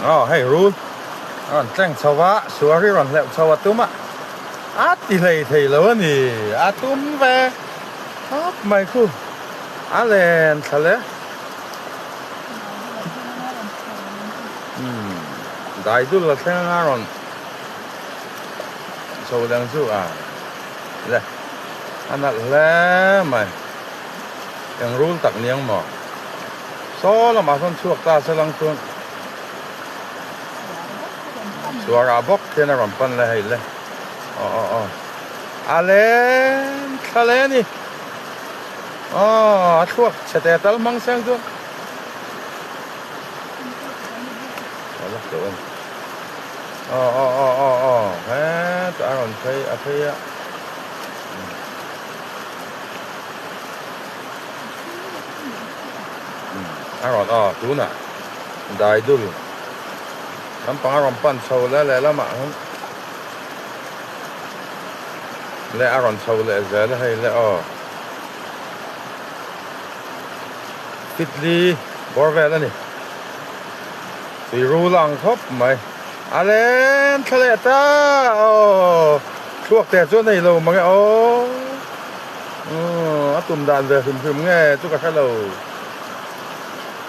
Aw hei rul a rawn tleng chho a, suar hi rawn hleuh chho a tum a, a ti hlei thei lo a ni, a tum ve khawp mai khu a len thla le. Umm dai dul a thleng anga rawn chho dang chu a le a nalh hle mai eng rul tak niang maw. Saw lamah sawn chhuak ta se lang chuan suarah bawk khian a rawn pan le hei le aw aw aw a lem thla le a ni aw a thluak chhe te tal hmang seng chuan aw aw aw aw aw hetah a rawn phei a phei a. A rawn aw tunah daidul lampang a rawn pan chho leh lehlamah hian leh a rawn chho leh zel a hei le aw fitli bawr vel a ni tui rul a ang khawp mai a len thla leh ta aw thluak te chu a nei lo mange aw. Umm a tum dan ve hrim hrim nge chu ka hre lo.